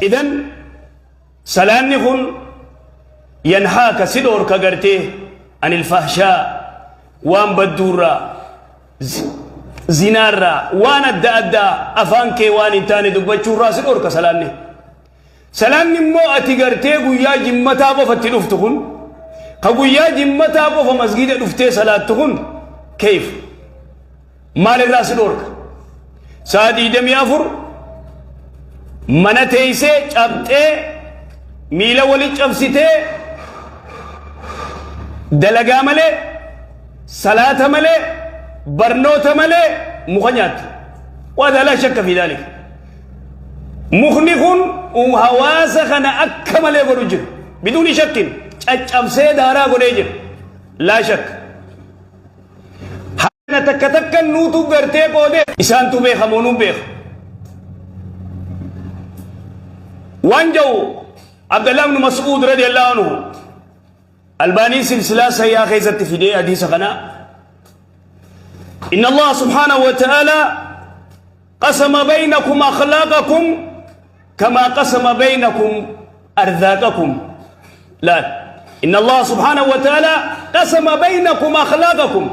Idan salaanni kun yanhaaka si dhoorka gartee anil fahshaa waan badduurraa zinaarraa waan adda addaa afaan kee waan hin taane dubbachuurraa si dhoorka salaanni. Salaanni immoo ati gartee guyyaa jimmataa qofa itti dhuftu kun ka guyyaa jimmataa qofa masgiida dhuftee salaattu kun keef maalirraa si dhoorka? Sa'a 24 mana teessee cabxee miila wali cabsitee dalagaa malee salaata malee barnoota malee muka nyaatta. Waa laa shakka fi dhaalika. Mukni kun hawaasa kana akka malee godhu jira. Biduuni shakkin caccabsee daaraa godhee jira. Laa shakka. Kana takka takka nuutu gartee qoodee isaantu beeka moo nuun beeka. Waan jedhu Abdallah ibn Mas'uud radiyallahu anhu Albaaniin silsilaa sayyaa keessatti fidee hadiisa kana Inna Allah subhanahu wa ta'ala qasama baynakum akhlaaqakum kama qasama baynakum arzaaqakum. Laal. Inna Allah subhanahu wa ta'ala qasama baynakum akhlaaqakum.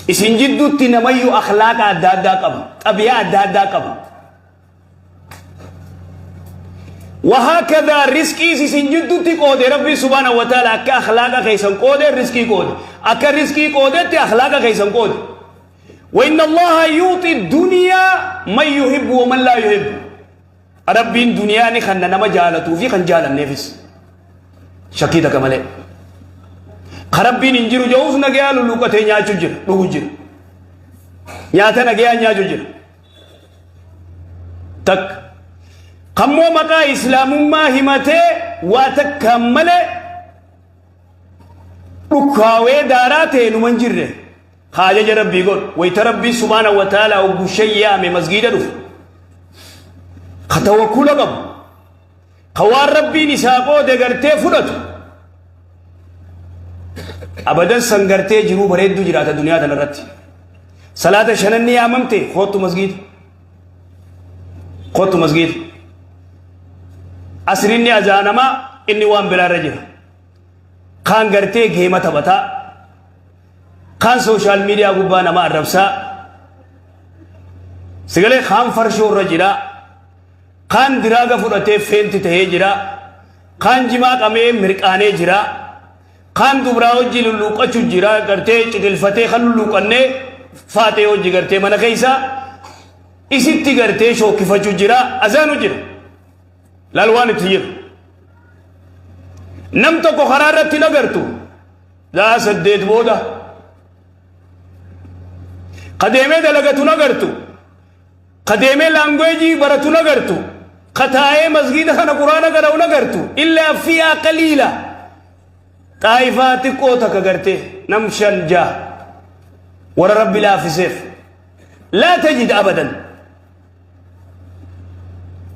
Isin jidduutti namayyuu akhlaaqa adda addaa qaba. Xabiyaa adda addaa qaba. Wahaakadhaa riskiis isin jidduutti qoode Rabbiin subhaanahu wa ta'ala akka akhlaaqa keessan qoode riskii qoode. Akka riskii qoodetti akhlaaqa keessan qoode. Wa inna Allaha yuuxi duniyaa man yuhibbu wa man laa yuhibbu. Rabbiin duniyaa ni kanna nama jaalatuu fi kan jaalanneefis. Shakkii takka malee. Ka Rabbiin hin jiru jedhuus nagayaa lulluuqatee nyaachuu jira, dhugu jira. Nyaata nagayaa nyaachuu jira. Takka. Kammoo maqaa Islaamummaa himatee waa takkaan malee dhukkaawee daaraa ta'e numa hin jirre. Ka ajaja Rabbii godhu. Wayita Rabbii subhaanahu wa ta'aalaa hogguu shan yaame masgiida dhufu. Ka tawakkula qabu. Ka waan Rabbiin isaa qoode gartee fudhatu. Abadan san gartee jiruu bareedduu jiraata duniyaa tana irratti. Salaata shanan ni yaamamte koottu masgiida. Koottu masgiida. Asriin ni azaanamaa inni waan biraa irra jira. Kaan gartee geema taphataa. Kaan sooshaal miidiyaa gubbaa nama arrabsaa. Sigalee kaan farshoo irra jira. Kaan diraaga fudhatee feenti tahee jira. Kaan jimaa qamee mirqaanee jira. Kaan dubraa hojii lulluuqqachu jira gartee ciqilfatee kan lulluuqqannee faaxee hojii gartee mana keessa isitti gartee shookkifachuu jira azaanu jira. Laal waan itti jiru. Nam tokko karaa irratti hin agartu. Sa'a 8 booda. Ka deemee dalagatu hin agartu. Ka deemee laanguweejii baratu hin agartu. Ka taa'ee masgiida kana quraana qara'u hin agartu. Illaa fi'aa qaliila. Xaayifaa xiqqoo takka gartee nam shan jaha. Warra Rabbi laaffiseef. Laa tajid abadan.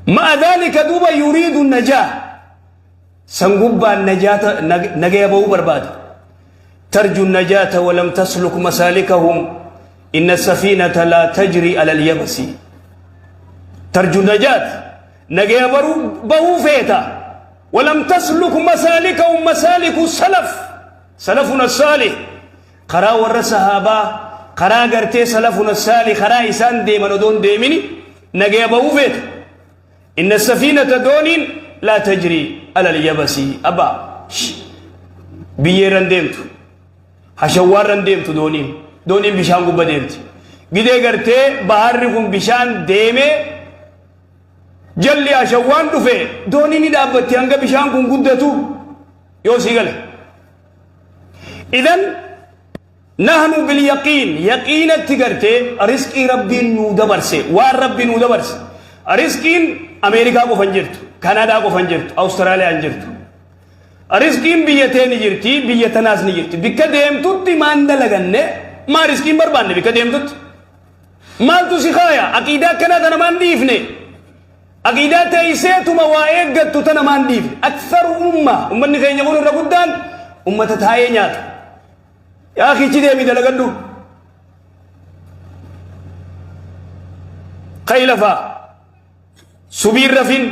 Ma'a dhaalika duuba yuriidu najaa. San gubbaan najaata nagaya ba'uu barbaada. Tarju najaata walam tasluk masaalikahum inna safiinata laa tajri alal yabasi. Tarju najaat nagaya baruu bahuu feeta. Walam tasluk masaalikahum masaaliku salaf salafuna saalih karaa warra sahaabaa karaa gartee salafuna saalih karaa isaan deeman odoon deemini nagaya bahuu feeta. Inna safiinata dooniin laa tajrii alal yabasii abbaa biyyeerran deemtu hashawwaarran deemtu dooniin dooniin bishaan gubba deemti gidee gartee baharri kun bishaan deemee jalli hashawwaan dhufe dooniin ni dhaabbatti hanga bishaan kun guddatu yoo sii gale idan Nahnu bil yaqiin yaqiinatti gartee risqii Rabbiin nuu dabarse waan Rabbi nuu dabarse risqiin Ameerikaa qofa hin jirtu Kanaadaa qofa hin jirtu Awustiraaliyaa hin jirtu risqiin biyya tee ni jirti biyya tanaas ni jirti bikka deemtutti maan dalaganne maa risqiin barbaanne bikka deemtutti maaltu si kaaya aqiidaa akkanaa tana maan dhiifne aqiidaa teeyseetuma waa eeggattu tana maan dhiifne aktharu umma ummanni keenya kun irra guddaan ummata taa'ee nyaata Yaa akhi ichi deemi dalagadhu. Ka'i lafaa. Subii hin rafin.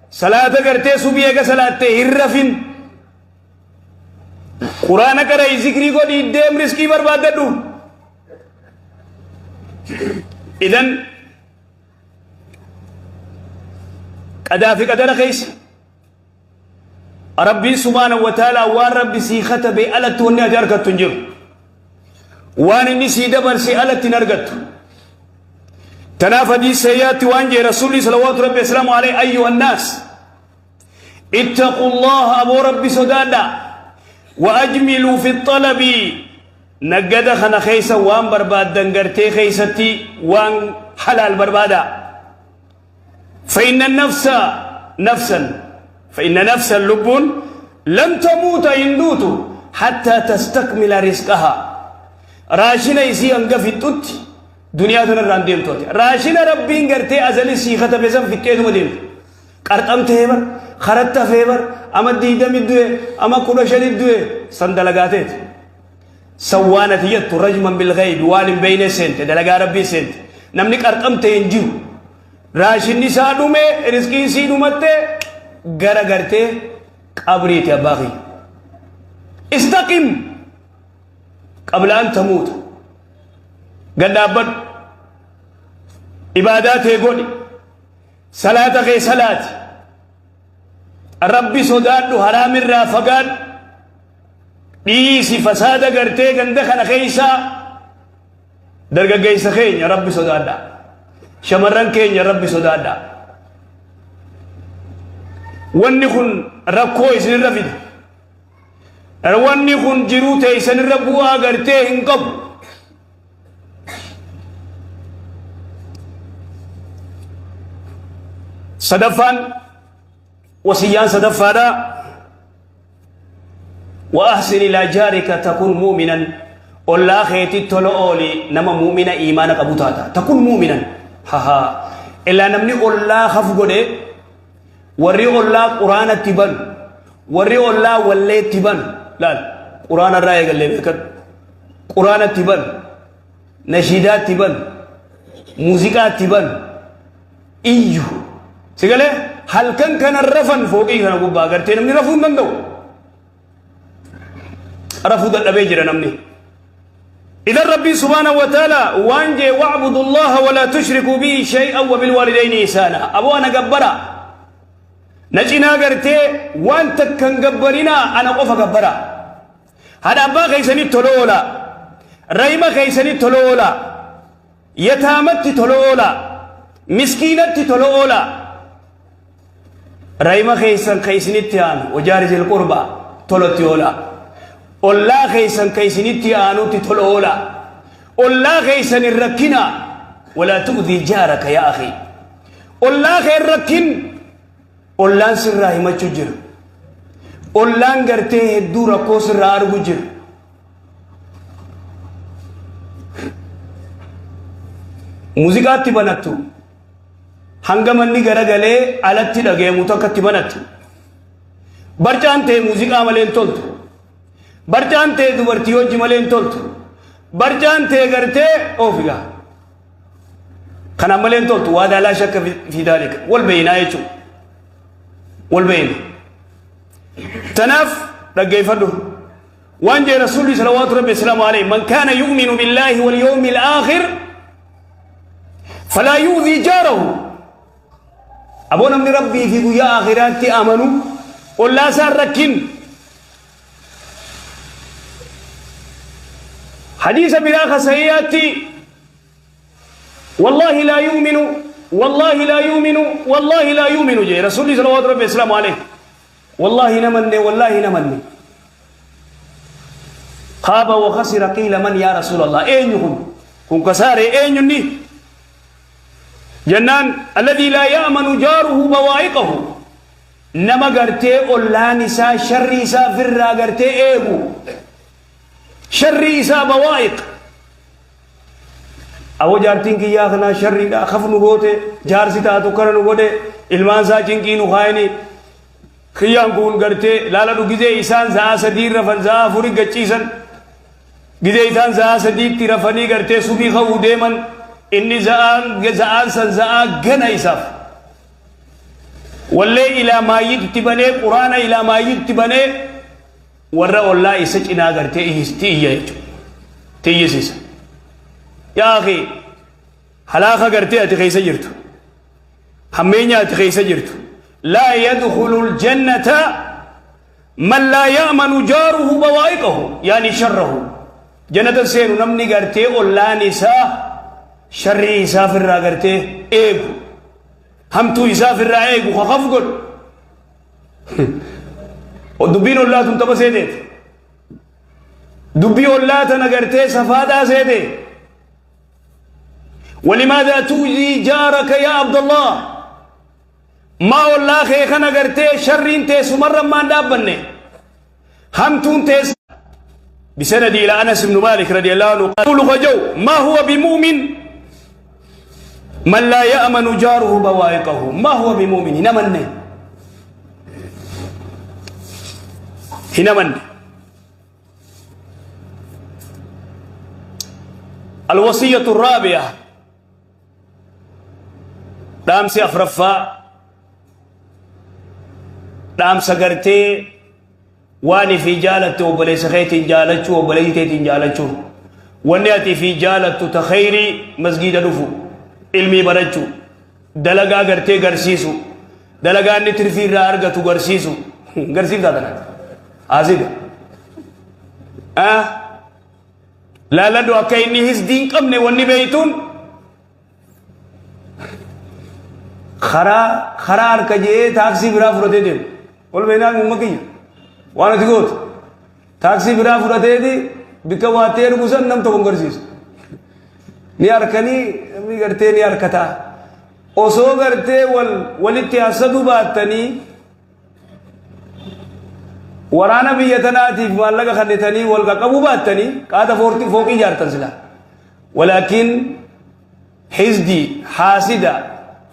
Salaata gartee subii eega salaattee hin rafin. Quraana qara'i zikrii godhi deem riskii barbaaddadhu. Idan qadaa fi qadara keessa Rabbiin subhaanahu wa ta'ala waan Rabbi sii katabe alatti wanni ati argattu hin jiru. Waan inni sii dabarse alatti hin argattu. Tanaaf hadiis sayyaatti waan jee Rasuulli salawaatu Rabbi asalaamu alayhi ayyuha annaas ittaqu Allaha aboo Rabbi sodaadha wa ajmiluu fi xalabii naggada kana keessa waan barbaaddan gartee keessatti waan halaal barbaada. فإن النفس نفسا فإن نفسا لب لن تموت إن دوت حتى تستكمل رزقها راشنا يسي أنقى في التوت دنيا تنران ديم توت راشنا ربين قرتي أزلي سي ختم بزن في التيت مديم قرطم تهبر خرطت فيبر أما ديدم الدوي أما كل شديد الدوي صندلقاتيت سوانت يت رجما بالغيب وان بين سنت دلقا ربي سنت نمني قرطم تنجو Raashinni isaa dhume, rizqiin sii dhumatte gara gartee qabriiti abbaa kiyya. Istaqim qabla an tamuuta. Gad dhaabbadhu. Ibaadaa tee godhi. Salaata kee salaati. Rabbi sodaadhu haraamirraa fagaadhu. Dhiisi fasaada gartee ganda kana keessaa Dargaggeessa keenya Rabbi sodaadhaa. Shamarran keenya Rabbi sodaadhaa. Wanni kun rakkoo isinirra fida. Wanni kun jiruu teessanirra bu'aa gartee hin qabu. Sadaffaan wasiyyaan sadaffaadha. Wa ahsin ilaa jaarika takun mu'minan ollaa keetti tola ooli nama mu'mina iimaana qabu taata takun mu'minan hahaa ilaa namni ollaa haf godhe warri ollaa quraanatti banu warri ollaa walleetti banu laal quraana irraa eegallee beekadhu quraanatti banu nashiidaatti banu muuziqaatti banu iyyu. Si galee halkan kana rafan fooqii kana gubbaa gartee namni rafuu hin danda'u. Rafuu dadhabee jira namni. Idan Rabbiin subhaanahu wa ta'ala waan jee wa'budu Allaha wa laa tushrikuu bihi shay'an wa bilwaalidayni ihsaana. Aboo ana gabbara. Na cinaa gartee waan takka hin gabbarinaa ana qofa gabbara. Haadha abbaa keessanii tola oola. Rayima keessanii tola oola. Yataamatti tola oolaa. Miskiinatti tola oolaa. Rahima keessan ka isinitti aanu wajaari zil qurbaa tolatti oolaa. Ollaa keessan ka isinitti aanutti tola oolaa. Ollaa keessan hin rakkinaa. Walaa tu'dii jaaraka yaa akhi. Ollaa kee hin rakkin. Ollaan sirraa himachuu jira. Ollaan gartee hedduu rakkoo sirraa argu jira. Muuziqaatti banattu hanga manni garagalee alatti dhagayamu takkatti banattu. Barcaan ta'e muuziqaa malee hin toltu. Barcaan ta'e dubartii hojii malee hin toltu. Barcaan ta'e gartee oofigaa. Kanaan malee hin toltu. Waadaa laa shakka fi daalika. Wal beeynaa jechuudha. Wal beeyna. Tanaaf dhaggeeffadhu. Waan jee Rasuulli salawaatu rabbi islaamu alayhi man kaana yu'minu billaahi wal yawmil aakhir falaa yu'dhii jaarahu. Aboo namni rabbii fi guyyaa aakhiraatti amanu ollaa isaan rakkin. Hadiisa biraa ka sahihaatti Wallaahi laa yu'minu wallaahi laa yu'minu wallaahi laa yu'minu jee Rasuulli salawaatu rabbi islaamu alayhi. Wallaahi hin amanne wallaahi hin amanne. Kaaba wa khasira qiila man yaa Rasuulallah eenyu kun kun kasaare eenyunni jennaan alladhii laa ya'manu jaaruhu bawaa'iqahu nama gartee ollaan isaa sharrii isaa firraa gartee eegu sharrii isaa bawaa'iq Aboo jaartiin kiyyaa kanaa sharriidha kaf nu goote jaarsi taatu kana nu godhe ilmaan isaa cinqii nu kaayani kiyyaan kun gartee laala dhu gizee isaan za'aa sadii rafan za'aa afurii gachiisan gizee isaan za'aa sadiitti rafanii gartee subii ka'uu deeman inni za'aan za'aan san za'aa gana isaaf. Wallee ilaa maayyiitti banee, quraana ilaa maayyiitti banee, warra ollaa isa cinaa gartee ihisti iyya jechuudha. Tiyyisiisa. Yaa akhi, halaaka gartee ati keessa jirtu. Hammeenya ati keessa jirtu. Laa yadkhulul jannata man laa ya'manu jaaruhu bawaa'iqahu yaani sharrahu. Jannata seenu namni gartee ollaan isaa sharrii isaa firraa gartee eegu. Hamtuu isaa firraa eegu kakaf godhu. Dubbiin ollaa tun tapha seeteeti. Dubbii ollaa tana gartee safaadhaa seete. ولماذا تؤذي جارك يا عبد الله؟ ما ollaa kee kana gartee sharriin teessumarra maan dhaabbanne, hamtuun teess. بسند إلى أنس بن مالك رضي الله عنه قال خجو ما هو بمؤمن من لا يأمن جاره بوائقه. ما هو بمؤمن. هنمن هنمن. الوصية الرابعة، dhaamsi afraffaa, dhaamsa gartee waan ifii jaalatte obboleessa keetiin jaalachuu, obboleessi keetiin jaalachuu. Wanni ati ifii jaalattu ta khayrii, masgiida dhufu, ilmii barachuu, dalagaa gartee garsiisu, dalagaa inni tirfii irraa argatu garsiisu. Garsiiftaa tanaati asida laaladhu akka inni hisdii hin qabne. Wanni beeytuun karaa karaa harka je'ee taaksii biraa fudhatee deemu. Wal beeknaa uumma kiyya. Waan ati gootu taaksii biraa fudhateeti bikka waattee ergu san nam tokko hin garsiisu. Ni harkanii namni gartee ni harkataa. Osoo gartee wal walitti hasaduu baattanii, waraana biyya tanaatiif maallaqa kennitanii wal qaqqabuu baattanii, qaata fooqii ijaartan silaa. Walaakin hizdi haasida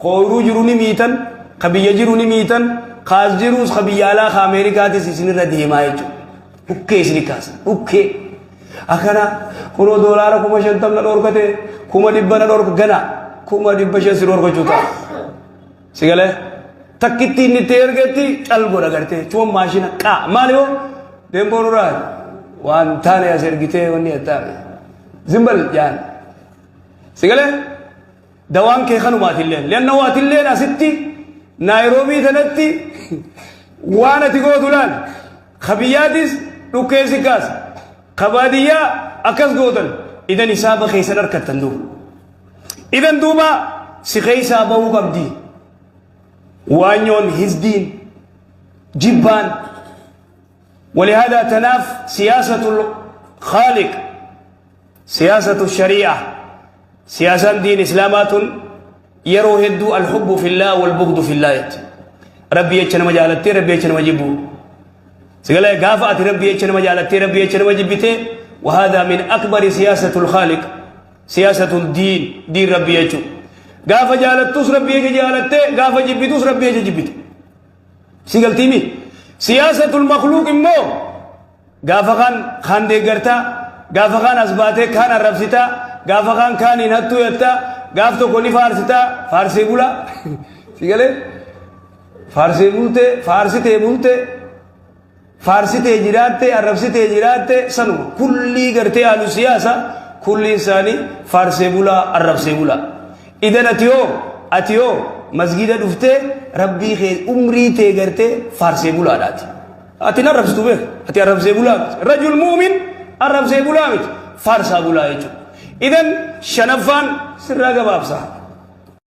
kooyruu jiru ni miitan, ka biyya jiru ni miitan, kaas jiruus ka biyya alaa ka Ameerikaatis isinirra deemaa jechuudha. Dhukkee isini kaasa, dhukkee. Akkana kunoo doolaara 50,000 na dhorkate, 100,000 na dhorka, gana 500,000 si dhorkachuu ta'a. Si galee takkitti inni itti ergetti cal godha gartee cuun maashina qaa maali hoo deemboo nurraa waan taane as ergitee wanni attaame zimbal jaan. Si galee dawaan kee kanuma atilleen leanna atilleen asitti Naayiroobii tanatti waan ati gootu laal, ka biyyaatis dhukkee si kaasa, ka baadiyyaa akkas gootan idan hisaaba keessan harkattan duuba. Idan duuba si keessaa bahuu qabdi. Waanyoon, hizdiin, jibbaan. ولهذا تناف سياسة الخالق، سياسة الشريعة، سياسة دين إسلامات yeroo hedduu الحب في الله والبغض في الله jetti. Rabbi jecha nama jaalattee, Rabbi jecha nama jibbu. Sigalee gaafa ati Rabbi jecha nama jaalattee, Rabbi jecha nama jibbite. وهذا من أكبر سياسة الخالق، سياسة الدين، دين ربي jechu. Gaafa jaalattus Rabbi jecha jaalattee, gaafa jibbitus Rabbi jecha jibbite. Sigaltiimi سياسة المخلوق immoo gaafa kaan kaan deeggartaa, gaafa kaan as baatee kaan arrabsitaa, gaafa kaan kaan hin hattuu jettaa, gaaf tokko ni faarsitaa, faarsee bulaa. Sigalee faarsee bultee, faarsitee bultee, faarsitee jiraattee, arrabsitee jiraattee, sanuma kullii gartee haalu siyaasa kulliin isaanii faarsee bulaa, arrabsee bulaa. Idan ati yoo masgida dhuftee Rabbii kee umrii tee gartee faarsee bulaadhaati. Ati hin arrabsitu beek, ati arrabsee bulaa miti. رجل مؤمن arrabsee bulaa miti, faarsaa bulaa jechuudha. Idan shanaffaan sirraa gabaabsa.